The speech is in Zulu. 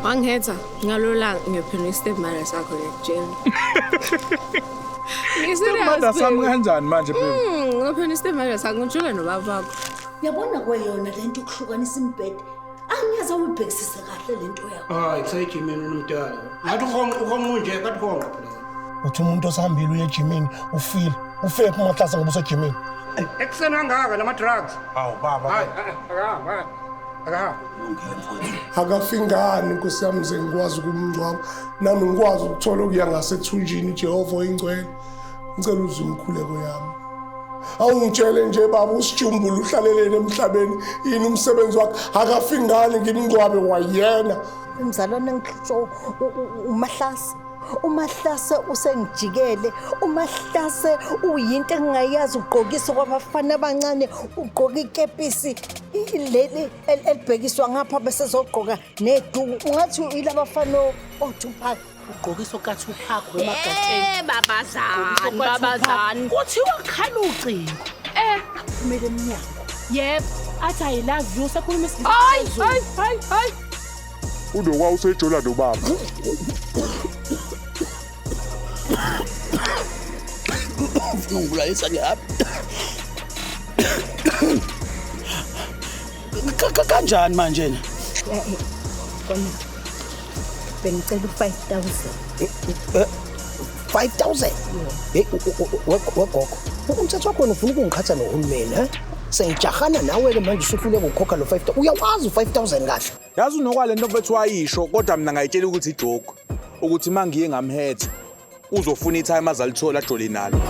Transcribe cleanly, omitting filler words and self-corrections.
Wangihetha ngalolanga ngiyophela i-stepmother sakho ngiyakutshela. Stepmother sami kanjani manje baby? Ngiyophela i-stepmother sakho ngitshela nobaba wakho. Yabona kweyona lento yokuhlukanisa imibhede angeze uyibhekisise kahle lento yakho. Hayi kusayijimeni unomdala. Ngathi uhonqa uhonqa unje ngathi uhonqa phela. Uthi umuntu osahambile uye ejimini ufile. Ufe kumahlasa ngoba usejimini. Ekuseni kangaka nama drugs. Hawu baba. Hayi akahambi hayi. Akahambi. Akafingani Nkosi yami ngize ngikwazi ukumngcwaba. Nami ngikwazi ukuthola okuya ngasethunjini Jehova oyingcwele. Ngicela uzwe imikhuleko yami. Awungitshele nje baba usijumbule uhlaleleni emhlabeni yini umsebenzi wakhe akafingani ngimngcwabe kwayena. Umzalwane ngihlutshwa uMahlase. UMahlase usengijikele. UMahlase uyinto engingayazi ugqokisa kwabafana abancane ugqoka ikepisi leli elibhekiswa ngapha bese zogqoka neduku ungathi ilabafana oTupac. Ugqokisa okaTupac wemagatsheni. Eh babazani, babazani. Kuthiwa kukhala ucingo. Eh, Kumele emnyango. yebo. Athi I love you sekhuluma isingisi. Hayi, hayi, hayi, hayi. Unokwa usejola nobaba. Ufuna ungibulalisa ngehabi. Kanjani manje na? Kona bengicela u-5000. 5000. Hey wegogo. Umthetho wakho ufuna ukungiqhatha nohulumeni, he? Sengijahana nawe ke manje usuhluleka ukukhokha lo 5000. Uyawazi u5000 kahle. Yazi unokwale nto mfethu wayisho kodwa mina ngayitshela ukuthi ijoke ukuthi mangiye ngamhetha uzofuna i-time azalithola ajole nalo.